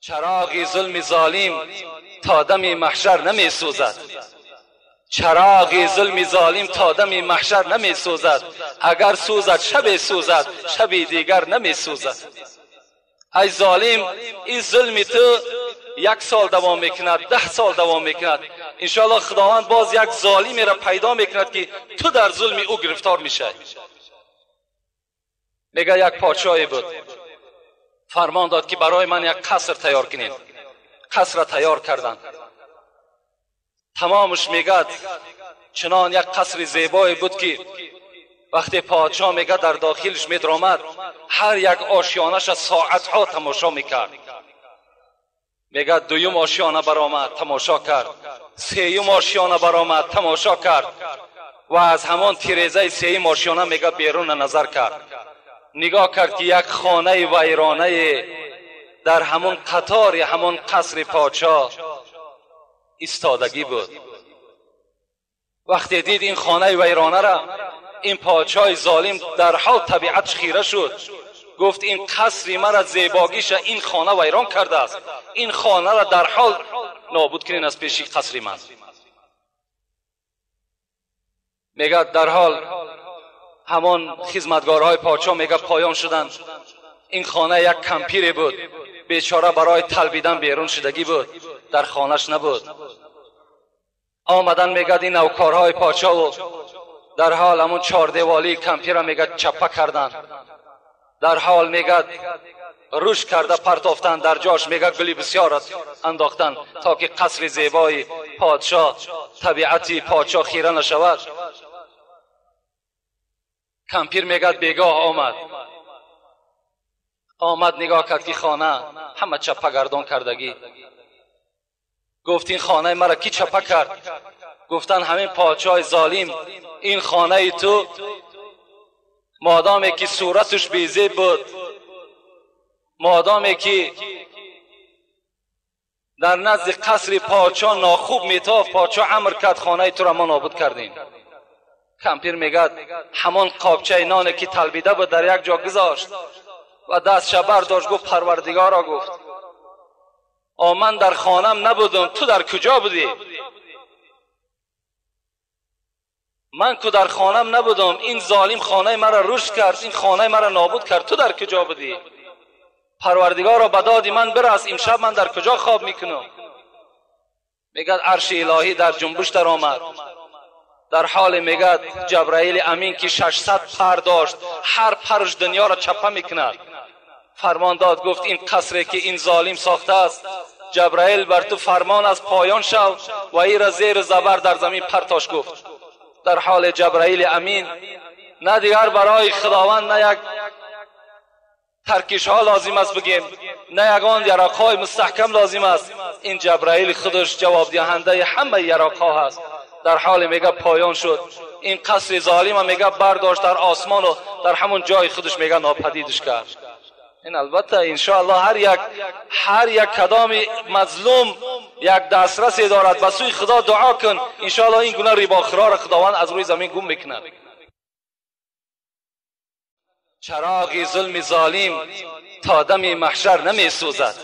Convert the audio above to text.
Чароғи зулми золим то дами маҳшар намесӯзад. Чароғи зулми золим то дами маҳшар намесӯзад. Агар сӯзад, шабе сӯзад, шаби дигар намесӯзад. Ай золим, ин зулми ту як сол давом мекунад, 10 сол давом мекунад. Иншоалло, Худованд боз як золимеро пайдо мекунад, ки ту дар зулми ӯ гирифтор мешавӣ. Мега, як подшоҳе буд, фармон дод, ки барои ман як қаср тайёр кунед. Қасра тайёр карданд тамомаш. Мегад, чунон як қасри зебое буд, ки вақте подшоҳ, мегад, дар дохилаш медаромад, ҳар як ошёнаша соатҳо тамошо мекард. Мегад, дуюм ошёна баромад, тамошо кард, сеюм ошёна баромад, тамошо кард ва аз ҳамон тирезаи сеюм ошёна, мегад, беруна назар кард. Нигоҳ кард, ки як хонаи вайронае дар ҳамон қатори ҳамон қасри подшоҳ истодагӣ буд. Вақте дид ин хонаи вайронара, ин подшоҳи золим дар ҳол табиатш хира шуд. Гуфт: «Ин қасри мара зебогиша ин хона вайрон кардааст. Ин хонара дар ҳол нобуд кунен аз пеши қасри ман». Мегӯяд, дар ҳол ҳамон хизматгорҳои подшоҳ, мега, поён шуданд. Ин хона як кампире буд, бечора барои талбидан берун шудагӣ буд, дар хонаш набуд. Омадан, мегӯяд, ин навкорҳои подшоҳу дар ҳол ҳамон чордеволии кампира, мегӯяд, чаппа карданд. Дар ҳол, мегӯяд, рӯш карда партофтанд, дар ҷош, мегӯяд, гули бисёр андохтанд, то ки қасри зебои подшоҳ, табиати подшоҳ хира нашавад. Кампир, мегӯяд, бегоҳ омад. Омад, нигоҳ кард, ки хона ҳама чаппа гардон кардагӣ. Гуфт: «Ин хонаи мара кӣ чаппа кард?» Гуфтанд: «Ҳамин подшоҳи золим. Ин хонаи ту модоме ки сураташ безеб буд, модоме ки дар назди қасри подшоҳ нохуб метофт, подшоҳ амр кард, хонаи туро мо нобуд кардем». Кампир, мегӯяд, ҳамон қобчаи ноне ки талбида буд, дар як ҷо гузошт ва дастша бардошт, гуфт: «Парвардигоро», гуфт, «о ман дар хонам набудам, ту дар куҷо будӣ? Ман ку дар хонам набудам, ин золим хонаи маро рушд кард, ин хонаи маро нобуд кард, ту дар куҷо будӣ? Парвардигоро, ба доди ман бирас, имшаб ман дар куҷо хоб мекунам?» Мегӯяд, арши илоҳӣ дар ҷунбуш даромад. Дар ҳоле, мегӯяд, Ҷабраили Амин, ки 600 пар дошт, ҳар парш дунёро чаппа мекунад, фармон дод, гуфт: «Ин қасре ки ин золим сохтааст, Ҷабраил, бар ту фармон аст, поён шав ва ира зеру забар дар замин партош», гуфт. Дар ҳоли Ҷабраили Амин на дигар барои Худованд на як таркишҳо лозим аст бигем, на ягон яроқҳои мустаҳкам лозим аст. Ин Ҷабраил худаш ҷавобдиҳандаи ҳамаи яроқҳо ҳаст. Дар ҳоле, мега, поён шуд, ин қасри золима, мега, бардошт дар осмону дар ҳамон ҷои худаш, мега, нопадидш кард. Ин албатта, иншоаллоҳ, ҳар як кадоми мазлум як дастрасе дорад, ба сӯи Худо дуо кун, иншоаллоҳ, ин гуна рибохӯроро Худованд аз рӯи замин гум мекунад. Чароғи зулми золим то дами маҳшар намесӯзад.